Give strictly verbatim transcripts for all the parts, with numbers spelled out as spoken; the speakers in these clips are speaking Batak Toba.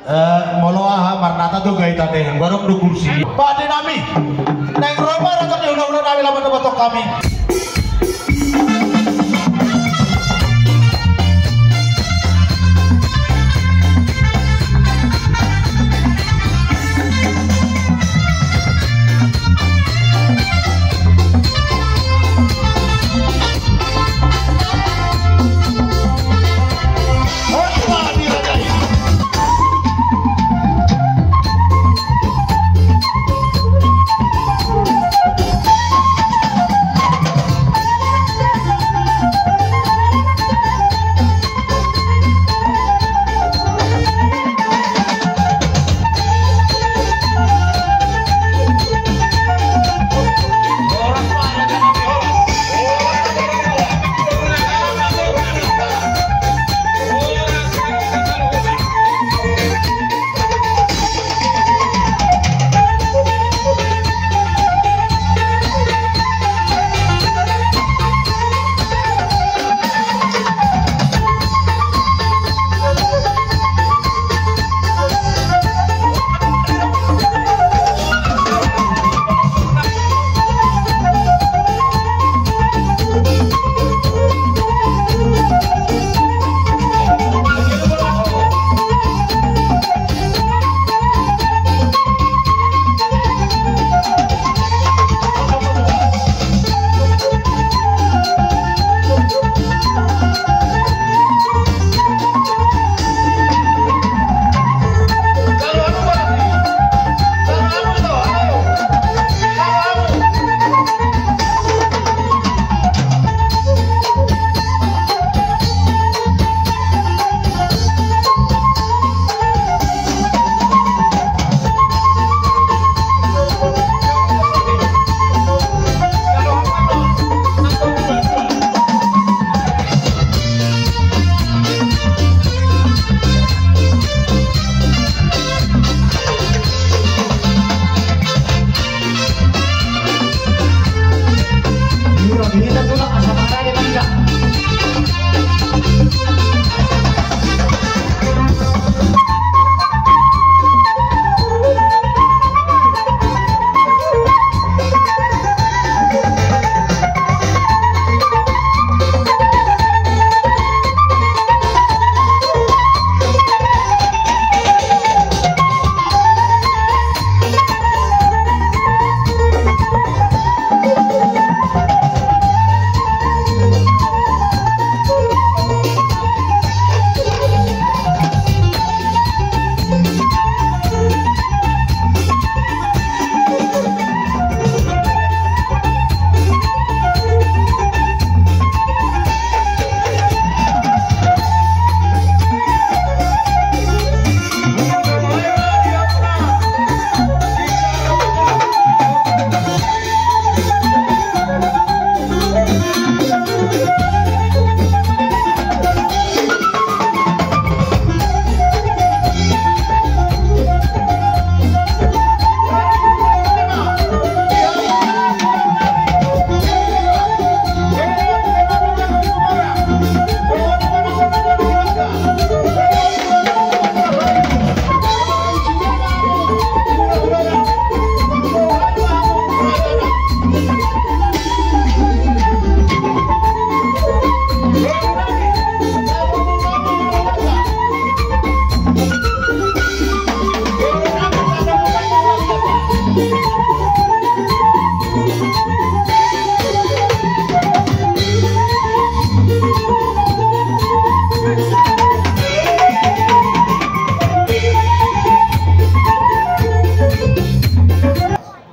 Eh, molo aha, marnata do gaita, denggan godang do kursi. Pade nami, naeng ro ma raja ni hulahula nami, laho mandapothon hami.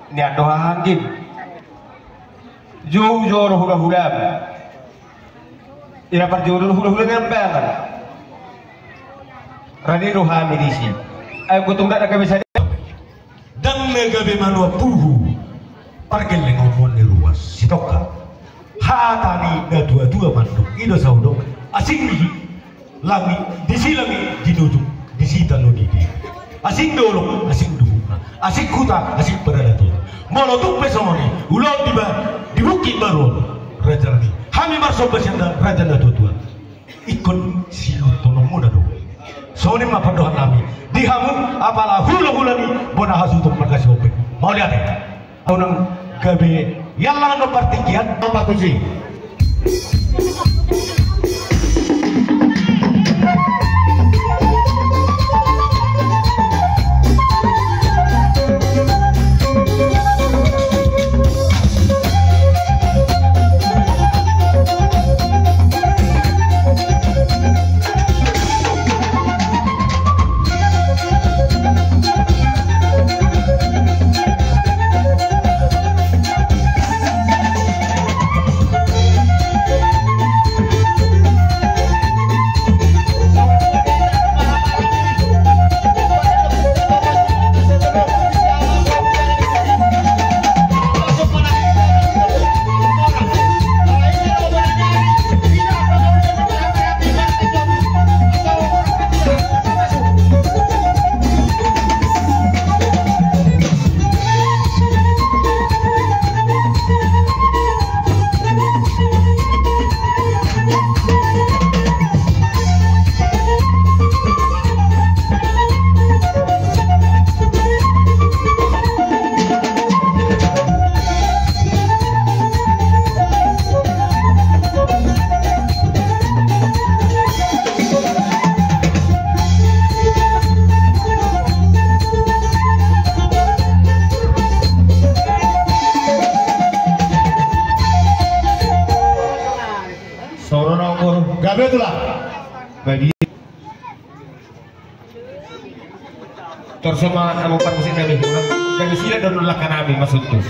Nian do hahanggim. Jou jolo hulahulam. Ira parjolo do hulahula Nambangan. Rade do hami disi. Ai gotong dak na gabe sada. Ndang na gabe manuan puhu. Pargelleng omuan ni ruas sitongka. Hata ni natuatua mandok i do saudok. Asing di langit, disi langit di nujung, disi tano didi. Asing dolok, asing duhutna, asing huta, asing paradaton. Molo tung pe songon i ulaon di ba, di Bukit Baru on, raja nami, hami marsomba sian raja natuatua. Ingkon sitononmuna do. Songon i ma pandohan nami di hamu apala hulahula ni bona hasuhuton marga Sihombing. Mauliate. Unang gabe iallang do partingkian. Apa tusi? Soro nongkor gabe tulang. Bagi. Tor soma amo parmusik nami. Gabe sida don langka nami masutus.